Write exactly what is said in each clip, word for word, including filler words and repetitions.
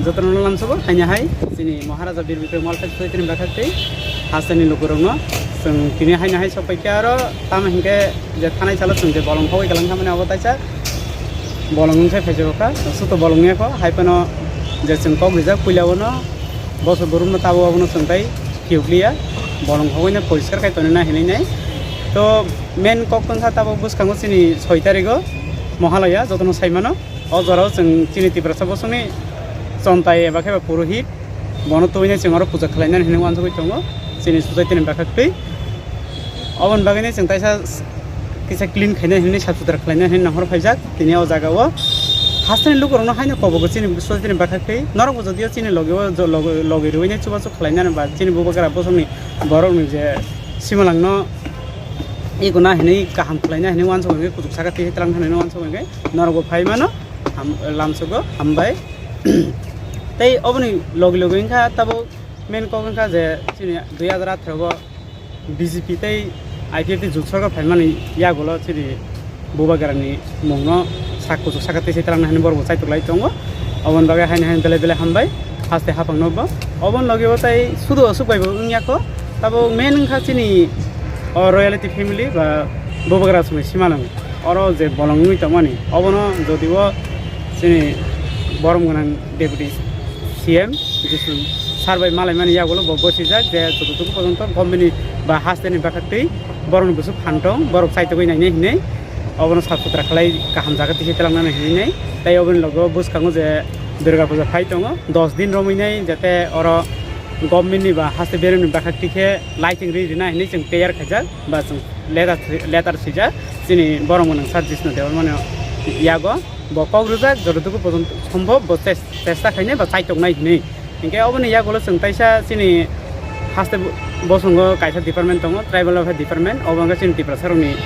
Jotono lamsogo haino hai chini Maharaja Bir Bikram Welfare Society ni bakhak tei hasteni lukurokno chwng tini haino hai sokpaikha aro tamo hinkhe je thanai salo chwng je bolong hogwi kalang thamani abo taisa bolong wngkhe phaisokha, suto bolong wngya kho, hai phano je chwng kok rijak puila bono boso borokno tabo abono chwng tai phiyokliya, bolong hogwino poriskar khai tonina hinwi nai. To main kok wngkha tabuk bwskango chini soi tarigo Mahalaya, jotono saimano. O jorao chwng chini Tiprasa bosongni chontai eba khe ba purohit, bono tubui nai chwng oro puja khlainani hinwi uansugui tongo chini society ni bakhak twi. Oboni bagwi nai chwng taisa kisa clean khainai hinwi sap sutra khlainai hinwi nahor phaijak tini o jaga o. Hasteni lukurokno haino kobogo chini society ni bakhak twi. Norokbo jodio chini logi o jo-, logi, logi rwui nai chubachu khlainani ba chini bubagra bosongni borokni je simalangno iguna hinwi kaham khlaina hinwi uansugui kuchuk saka twi tlang hinwi uansugui norokbo phai mano. Ham-, lamsogo hambai. Tei oboni logi logi wngkha tabuk main kok wngkha je chini dui hazar atharo o B J P tei I P F T jut sorkar phaimani yagulo chini bubagrani mungno sak kuchuk saka tei se twlangna hinwi borokbo chaitok lai tongo. Oboni bagwi haino haino belai belai hambai haste haphangno bo. Oboni logi o tei sudu aswk bai bo wngya kho. Tabuk main wngkha chini o royalty family ba bubagra songni simalwng. Oro je bolong wngwi tongmani, obono jodi o chini borom gwnang Deputy C M Jisu sir bai malaimani yagulo bo gosijak je jototoku pojonto government ni ba hasteni bakhaktwi borokni bwswk phan tong, borok chaitogwi nainai hinwi obono sap sutra khlai kaham jaga tisi twlangnani hinwi nai. Tei oboni logo bwskango je Durga Puja phai tongo, dos din romwi nai jate oro government ni ba haste beremni bakhaktwi khe lighting ri rina hinwi chwng teyar khaijak ba chwng letter, letter swijak chini borom gwnang sir Jisnu Debbarmani yago. Bo kok rwjak jototoku pojonto sombhob bo ches-, chesta khainai ba chaitoknai hinwi. Hinkhe oboni yagulo chwng taisa chini haste bo-, bosongo kaisa department tongo, Tribal Welfare Department, obo wngkha chini Tiprasarokni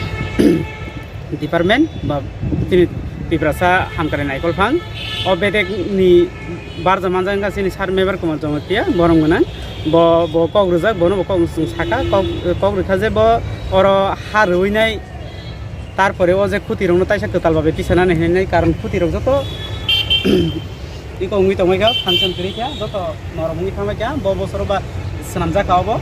department ba chini Tiprasa Hamkrai Naikol Phang. O bedekni barja manjak wngkha chini sir Mebar Kumar Jamatia, borom gwnang. Bo, bo kok rwjak, bono bo kok chwng saka, kok, kok rwkha je bo oro ha rwinai, tarpore o je khutirokno taisa kwtal babe tisanani hinwi nai, karon khutirok joto iko wngwi tongmai kha, function kwrwi kha, joto norok wngwi thangmai kha, bo bosoro ba swnamjak kha obo,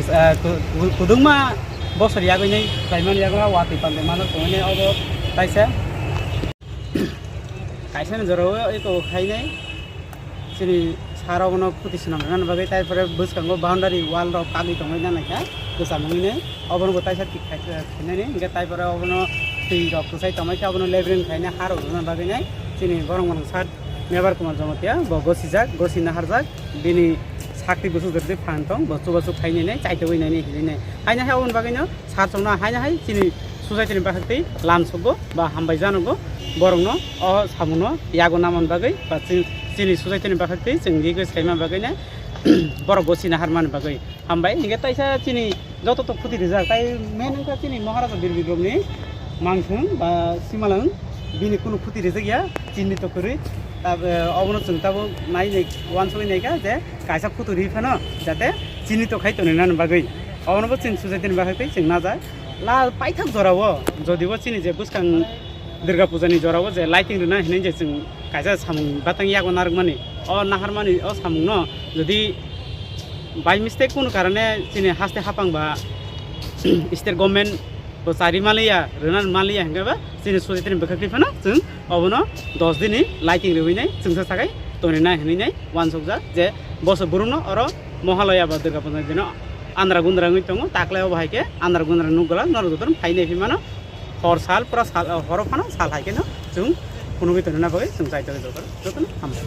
eh, ku-, ku-, kwdwngma bosor yagwi nai khlaimani yagra watwi pandai mano tongwi nai obo taisa. Kaisani jorao eko khainai chini sir obono khuti swnam rwnani bagwi, tai pore bwskango boundary wall rok kagwi tongwi nanai kha kwcham wngwi nai, obono bo taisa thik khai, khainani hinkhe tai pore obono twi rok kwchai tongmai kha, obono leveling khaina ha rok rwna bagwi nai chini borok mwnang sir Mebar Kumar Jamatia bo gosijak, gosi naharjak, bini sakti bwswk jotoni phan tong bo chubachu khainai nai, chaitogwi nai nai hinwi nai. Haino hai oboni bagwino sir chongno haino hai chini society ni bakhaktwi lamsogo ba hambai janogo borokno o samungno yago namani bagwi ba chi-, chini society ni bakhaktwi chwng request khaima bagwino borok gosi naharmani bagwi hambai. Hinkhe taisa chini joto to khuti rijak, tai main wngkha chini Maharaja Bir Bikramni mangthung ba simalwng, bini kunu khuti rijak ya, chini to kwrwi. Tab-, eh, obono chwng tabuk nai nai uansugwi naikha je kaisa khuti ri phano jate chini to khai tonwi nani bagwi. Obono bo chini society ni bagwi tei chwng najak. La paithak jorao jodi bo chini je bwskang Durga Puja ni jorao je lighting rwna hinwi je chwng kaisa samung batang yago narwkmani, o naharmani o samungno jodi by mistake kunu karone chini haste haphang ba state government bo chari maliya, rwna maliya hinkhe ba chini society ni bwkhak phano chwng obono dos dini lighting rwinai chwngsa sakai tonina hinwi nai uansukjak je boso burumno oro Mohalaya ba Durga Puja dino andra gundra wngwi tongo, taklai obo hai khe andra gundra nukgwla norok jotono phainai phi mano. Hor sal pura sal, horo phano sal hai kheno chwng phunugwi tonina bagwi chwng chai tongwi jotono, jotono hambai.